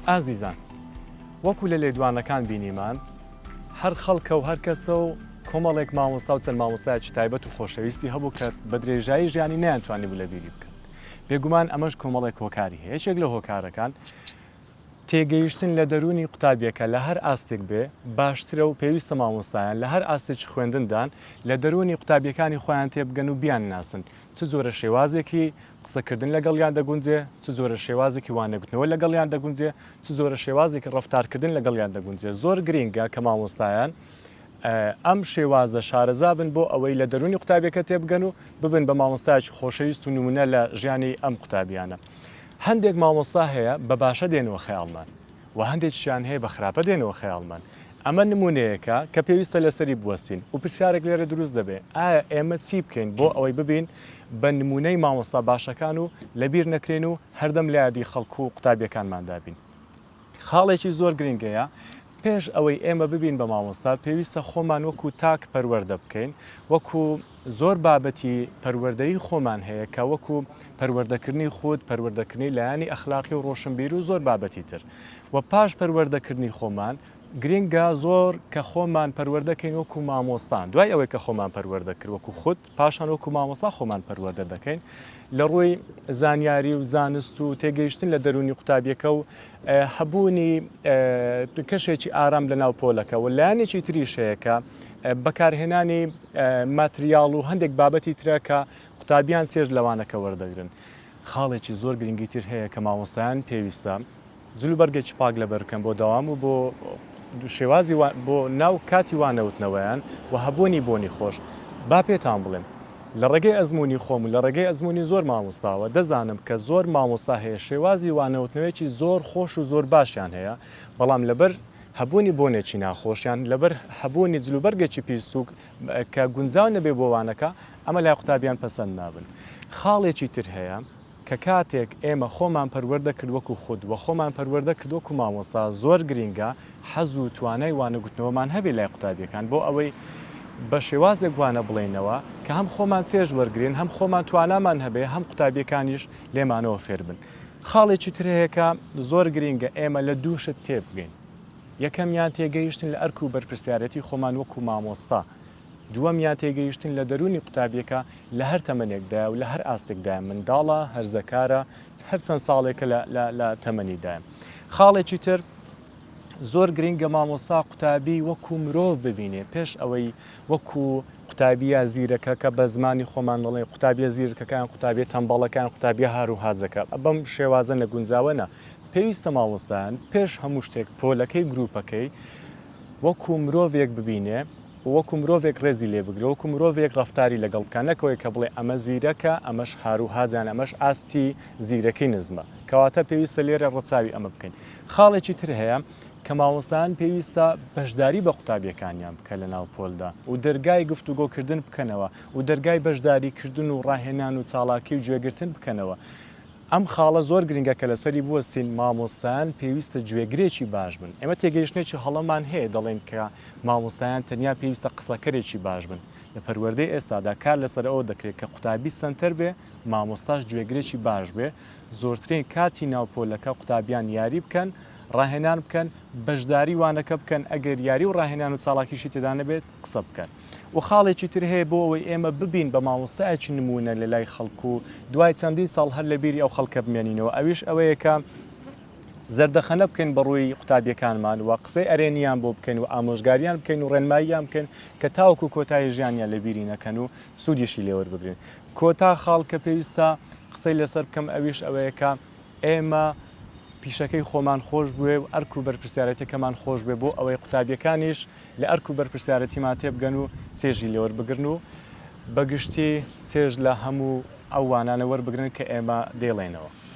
ئازیزان وەکو لە لێدوانەکان بینیمان هەر خەڵکە و هەر کەسە و کۆمەڵێک مامۆستا و چەند مامۆستایەکی تایبەت و خۆشەویستی هەبوو کە بە درێژایی ژیانی نەیانتوانی بوو لە بیری بکەن بێگومان ئەمەش کۆمەڵێک هۆکاری هەیە یەکێک لە هۆکارەکان تێگەیشتن لە دەروونی قوتابیەکە لە هەر ئاستێک بێ باشترە و پێویستە مامۆستایان لە هەر ئاستێکی خوێندندان لە دەروونی قوتابیەکانی خۆیان تێبگەن و بیانناسن چ جۆرە شێوازێکی قسەکردن لەگەڵیان دەگونجێ، چ جۆرە شێوازێکی وانەگوتنەوە لەگەڵیان دەگونجێ، چ جۆرە شێوازێکی ڕەفتارکردن لەگەڵیان دەگونجێ. زۆر گرینگە کە مامۆستایان ئەم شێوازە شارەزا بن بۆ ئەوەی لە دەروونی قوتابیەکە تێبگەن و ببن بە مامۆستایەکی خۆشەویست و نمونە لە ژیانی ئەم قوتابیانە. هەندێک مامۆستا هەیە بە باشە دێنەوە خەیاڵمان و هەندێکیشیان هەیە بە خراپە دێنەوە خەیاڵمان. ئەمە نمونەیەکە کە پێویستە لەسەری بوەستین و پرسیارێک لێرە دروست دەبێ ئایا ئێمە چی بکەین بۆ ئەوەی ببین بە نمونەی مامۆستا باشەکان و لەبیر نەکرێن و هەردەم لە یادی خەڵک و قوتابیەکانماندا بین؟ خاڵێکی زۆر گرنگەیە پێش ئەوەی ئێمە ببین بە مامۆستا پێویستە خۆمان وەکو تاک پەروەردە بکەین وەکو زۆر بابەتی پەروەردەیی خۆمان هەیە کە وەکو پەروەردەکردنی خود پەروەردەکردنی لایەنی ئەخلاقی و ڕۆشنبیر و زۆر بابەتی تر و پاش پەروەردەکردنی خۆمان گرنگە زۆر کە خۆمان پەروەردە کەین وەکو مامۆستان دوای ئەوەی کە خۆمان پەروەردە کرد وەکو خود پاشان وەکو مامۆستا خۆمان پەروەردە دەکەین لە ڕووی زانیاری و زانست و تێگەیشتن لە دەروونی قوتابیەکە و هەبوونی کەشێکی ئارام لە ناو پۆلەکە و لایەنێکی تریش هەیە کە بەکارهێنانی ماتریاڵ و هەندێک بابەتی ترە کە قوتابیان چێژ لەوانەکە وەردەگرن. خاڵێکی زۆر گرنگی تر هەیە کە مامۆستایان پێویستە جلوبەرگێکی پاک لەبەر بکەن بۆ دەوام و بۆ شێوازی بۆ ناو کاتی وانەوتنەوەیان و هەبوونی بۆنی خۆش. با پێتان بڵێم لە ڕێگەی ئەزموونی خۆم و لە ڕێگەی ئەزموونی زۆر مامۆستاوە دەزانم کە زۆر مامۆستا هەیە شێوازی وانەوتنەوەیەکی زۆر خۆش و زۆر باشیان هەیە بەڵام لەبەر هەبوونی بۆنێکی ناخۆش یان لەبەر هەبوونی جلوبەرگێکی پیس و کە گونجاو نەبێ بۆ وانەکە ئەمە لای قوتابیان پەسەند نابن. خاڵێکی تر هەیە کە کاتێک ئێمە خۆمان پەروەردە کرد وەکو خود و خۆمان پەروەردە کرد وەکو مامۆستا زۆر گرینگە حەز و توانای وانەگوتنەوەمان هەبێ لای قوتابیەکان بۆ ئەوەی بە شێوازێک وانە بڵێینەوە کە هەم خۆمان چێژ وەرگرین هەم خۆمان توانامان هەبێ هەم قوتابیەکانیش لێمانەوە فێربن. خاڵێکی تر هەیە کە زۆر گرینگە ئێمە لە دوو شت تێبگەین یەکەمیان تێگەیشتن لە ئەرک و بەرپرسیارێتی خۆمان وەکو مامۆستا دووەمیان تێگەیشتن لە دەروونی قوتابیەکە لە هەر تەمەنێکدایە و لە هەر ئاستێکدایە منداڵە هەرزەکارە هەر چەند ساڵێکە لە لە لە تەمەنیدایە خاڵێکی تر زۆر گرنگە مامۆستا قوتابی وەکو مرۆڤ ببینێ پێش ئەوەی وەکو قوتابیە زیرەکەکە بە زمانی خۆمان دەڵێن قوتابیە زیرەکەکان قوتابیە تەمبەڵەکان قوتابیە هار و هاجەکە بەم شێوازە نەگونجاوە نا پێویستە مامۆستایان پێش هەموو شتێک پۆلەکەی گروپەکەی وەکو مرۆڤێک ببینێ و وەکو مرۆڤێک ڕێزی لێ بگرێ وەکو مرۆڤێک ڕەفتاری لەگەڵ بکا نەک ئەوەی کە بڵێ ئەمە زیرەکە ئەمەش هار و هاج یان ئەمەش ئاستی زیرەکی نزمە کەواتە پێویستە لێرە ڕەچاوی ئەمە بکەین خاڵێکی تر هەیە کە مامۆستایان پێویستە بەشداری بە قوتابیەکانیان بکە لە ناو پۆلدا و دەرگای گفتوگۆکردن بکەنەوە و دەرگای بەشداریکردن و ڕاهێنان و چاڵاکی و گوێگرتن بکەنەوە ئەم خاڵە زۆر گرنگە کە لەسەری بوەستین، مامۆستایان پێویستە گوێگرێکی باش بن. ئێمە تێگەیشتنێکی هەڵەمان هەیە دەڵێین کە مامۆستایان تەنیا پێویستە قسەکەرێکی باش بن. لە پەروەردەی ئێستادا کار لەسەر ئەوە دەکرێت کە قوتابی سەنتەر بێ، مامۆستاش گوێگرێکی باش بێ، زۆرترین کاتی ناو پۆلەکە قوتابیان یاری بکەن، ڕاهێنان بکەن، بەشداری وانەکە بکەن، ئەگەر یاری و ڕاهێنان و چاڵاکیشی تێدا نەبێت قسە بکەن. و خاڵێکی تر هەیە بۆ ئەوەی ئێمە ببین بە مامۆستایەکی نموونە لە لای خەڵک و دوای چەندین ساڵ هەر لە بیری ئەو خەڵکە بمێنینەوە ئەویش ئەوەیە کە زەردەخەنە بکەین بە ڕووی قوتابیەکانمان و قسەی ئەرێنیان بۆ بکەین و ئامۆژگاریان بکەین و ڕێنماییان بکەین کە تاوەکو کۆتایی ژیانیان لە بیری نەکەن و سوودیشی لێوەربگرن کۆتا خاڵ کە پێویستە قسەی لەسەر بکەم ئەویش ئەوەیە کە ئێمە پیشەکەی خۆمان خۆش بوێ و ئەرک و بەرپرسیارێتیەکەمان خۆش بێ بۆ ئەوەی قوتابیەکانیش لە ئەرک و بەرپرسیارێتیمان تێبگەن و چێژی لێوەربگرن و بە گشتی چێژ لە هەموو ئەو وانانە وەربگرن کە ئێمە دەیڵێینەوە.